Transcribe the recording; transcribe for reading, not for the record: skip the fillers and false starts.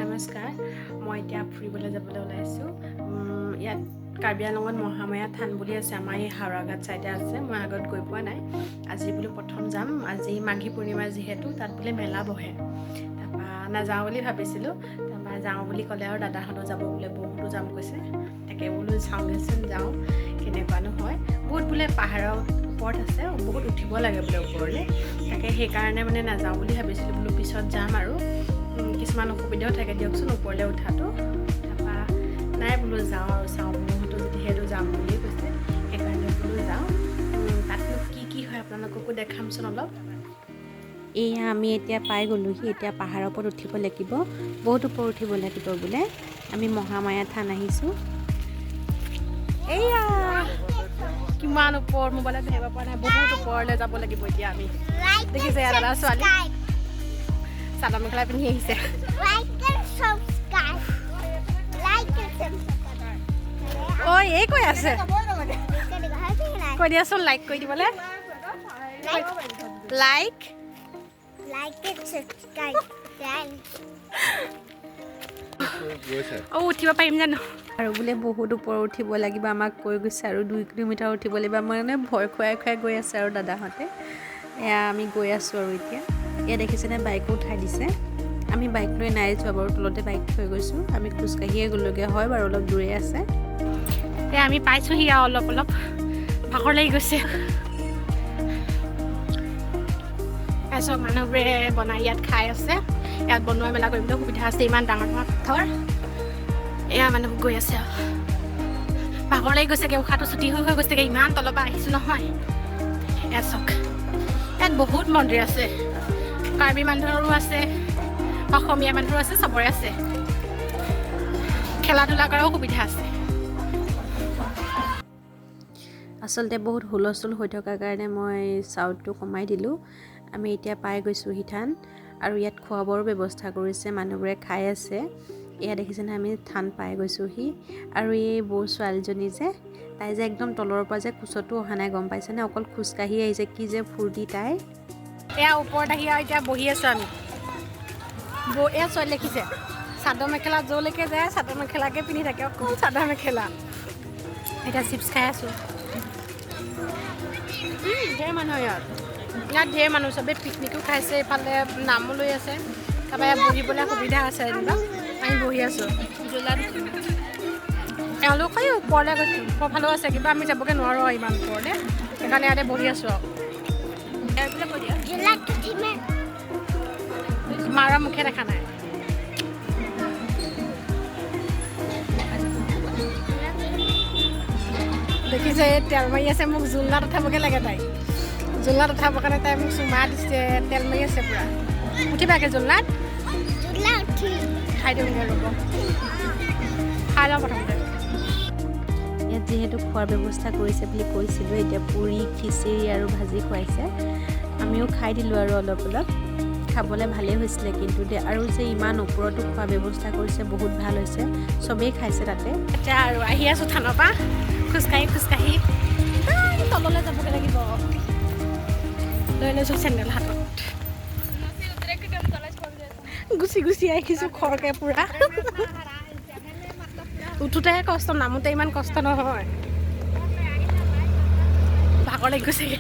নমস্কাৰ, মই এতিয়া ফুৰিবলৈ যাবলৈ ওলাইছোঁ। ইয়াত কাৰ্বি আংলঙত মহামায়া থান বুলি আছে, আমাৰ এই হাওৰাঘাট ছাইডে আছে। মই আগত গৈ পোৱা নাই, আজি বোলো প্ৰথম যাম। আজি মাঘী পূৰ্ণিমা যিহেতু, তাত বোলে মেলা বহে। তাৰপৰা নাযাওঁ বুলি ভাবিছিলোঁ, তাৰপৰা যাওঁ বুলি ক'লে আৰু দাদাহঁতো যাব বোলে, বহুতো যাম কৈছে। তাকে বোলো চাওঁগৈচোন, যাওঁ কেনেকুৱানো হয়। বহুত বোলে পাহাৰৰ ওপৰত আছে, বহুত উঠিব লাগে বোলে ওপৰলৈ। তাকে সেইকাৰণে মানে নাযাওঁ বুলি ভাবিছিলোঁ, বোলো পিছত যাম আৰু। কিছুমান অসুবিধাও থাকে দিয়কচোন ওপৰলৈ উঠাটো। তাৰপৰা নাই বোলো যাওঁ আৰু চাওঁ, বহুতো যিহেতু যাম বুলিয়ে কৈছে, সেইকাৰণে বোলো যাওঁ। তাতনো কি কি হয় আপোনালোককো দেখামচোন অলপ। এয়া আমি এতিয়া পাই গ'লোহি। এতিয়া পাহাৰৰ ওপৰত উঠিব লাগিব, বহুত ওপৰত উঠিব লাগিব বোলে। আমি মহামায়া থান আহিছোঁ। এয়া কিমান ওপৰ, মোবাইলত ধৰিব পৰা নাই, বহুত ওপৰলৈ যাব লাগিব এতিয়া আমি। দেখিছে, এয়া দাদা ছোৱালী চাদৰ মেখেলা পিন্ধি আহিছে। Like and subscribe. Like and subscribe. ঐ, এই কৈ আছে, কৈ দিয়াচোন লাইক কৰি দিবলৈ। Like. Like and subscribe. Thanks. অঁ, উঠিব পাৰিম জানো? আৰু বোলে বহুত ওপৰত উঠিব লাগিব, আমাক কৈ গৈছে আৰু 2 কিলোমিটাৰ উঠিব লাগিব। মানে ভয় খুৱাই খুৱাই গৈ আছে আৰু দাদাহঁতে। এয়া আমি গৈ আছোঁ আৰু এতিয়া। এয়া দেখিছেনে, বাইকো উঠাই দিছে। আমি বাইক লৈ নাই যোৱা বাৰু, তলতে বাইক থৈ গৈছোঁ। আমি খোজকাঢ়িয়ে গ'লোগৈ হয় বাৰু, অলপ দূৰে আছে। এয়া আমি পাইছোঁহি আৰু, অলপ অলপ ভাগৰ লাগি গৈছে। এয়া চব মানুহবোৰে বনাই ইয়াত খাই আছে। ইয়াত বনোৱা মেলা কৰিবলৈ সুবিধা আছে, ইমান ডাঙৰ ডাঙৰ পাথৰ। এয়া মানুহবোৰ গৈ আছে আৰু ভাগৰ লাগি গৈছেগৈ, উশাহটো চুটি হৈ হৈ গৈছেগৈ, ইমান তলৰ পৰা আহিছোঁ নহয়। এয়া চাওক, ইয়াত বহুত মন্দিৰ আছে, কাৰ্বি মানুহৰো আছে, অসমীয়া মানুহৰো আছে, চবৰে আছে। খেলা ধূলা কৰাও সুবিধা আছে। আচলতে বহুত হুলস্থুল হৈ থকাৰ কাৰণে মই চাউণ্ডটো কমাই দিলোঁ। আমি এতিয়া পাই গৈছোঁ থান আৰু ইয়াত খোৱা বোৱাৰো ব্যৱস্থা কৰিছে, মানুহবোৰে খাই আছে। এয়া দেখিছেনে, আমি থান পাই গৈছোঁহি। আৰু এই বৌ ছোৱালীজনী যে, তাই যে একদম তলৰ পৰা যে কোচতো অহা নাই, গম পাইছেনে? অকল খোজকাঢ়ি আহিছে, কি যে ফূৰ্তি তাইৰ! এয়া ওপৰত আহি আৰু এতিয়া বহি আছোঁ আমি। এয়া ছোৱালী দেখিছে, চাদৰ মেখেলা, য'লৈকে যায় চাদৰ মেখেলাকে পিন্ধি থাকে, অকল চাদৰ মেখেলা। এতিয়া চিপছ খাই আছোঁ। ঢেৰ মানুহ ইয়াত, ইয়াত ঢেৰ মানুহ, চবেই পিকনিকো খাইছে, এইফালে নামো লৈ আছে। তাৰপৰা ইয়াত বহিবলৈ সুবিধা আছে যেনিবা, আমি বহি আছোঁ। এওঁলোক এই ওপৰলৈ গৈছোঁ, ওপৰ ফালেও আছে কিবা, আমি যাবগৈ নোৱাৰোঁ আৰু ইমান ওপৰলৈ, সেইকাৰণে ইয়াতে বহি আছোঁ আৰু। জোলাটো উঠিমে। মাৰৰ মুখে দেখা নাই। দেখিছে, এই তেল মাৰি আছে মোক, জোলনাত উঠাবগৈ লাগে তাই। জোলনাত উঠাবৰ কাৰণে তাই মোক চুমা দিছে, তেল মাৰি আছে পূৰা। উঠিবাগে জোলনাত? জোলা উঠিম। খাই দিওঁগৈ ৰ'ব, খাই লওঁ প্ৰথমতে। ইয়াত যিহেতু খোৱাৰ ব্যৱস্থা কৰিছে বুলি কৈছিলোঁ, এতিয়া পুৰি, খিচিৰি আৰু ভাজি খুৱাইছে। আমিও খাই দিলোঁ আৰু অলপ অলপ। খাবলৈ ভালেই হৈছিলে কিন্তু দেই। আৰু যে ইমান ওপৰতো খোৱাৰ ব্যৱস্থা কৰিছে, বহুত ভাল হৈছে, চবেই খাইছে তাতে। এতিয়া আৰু আহি আছোঁ থানৰ পৰা খোজকাঢ়ি খোজকাঢ়ি, একদম তললৈ যাবগৈ লাগিব। লৈ লৈছোঁ চেণ্ডেল হাতত, গুচি গুচি আহিছোঁ খৰকে পূৰা। উঠোঁতেহে কষ্ট, নামোতে ইমান কষ্ট নহয়। ভাগৰ লাগি গৈছেগৈ।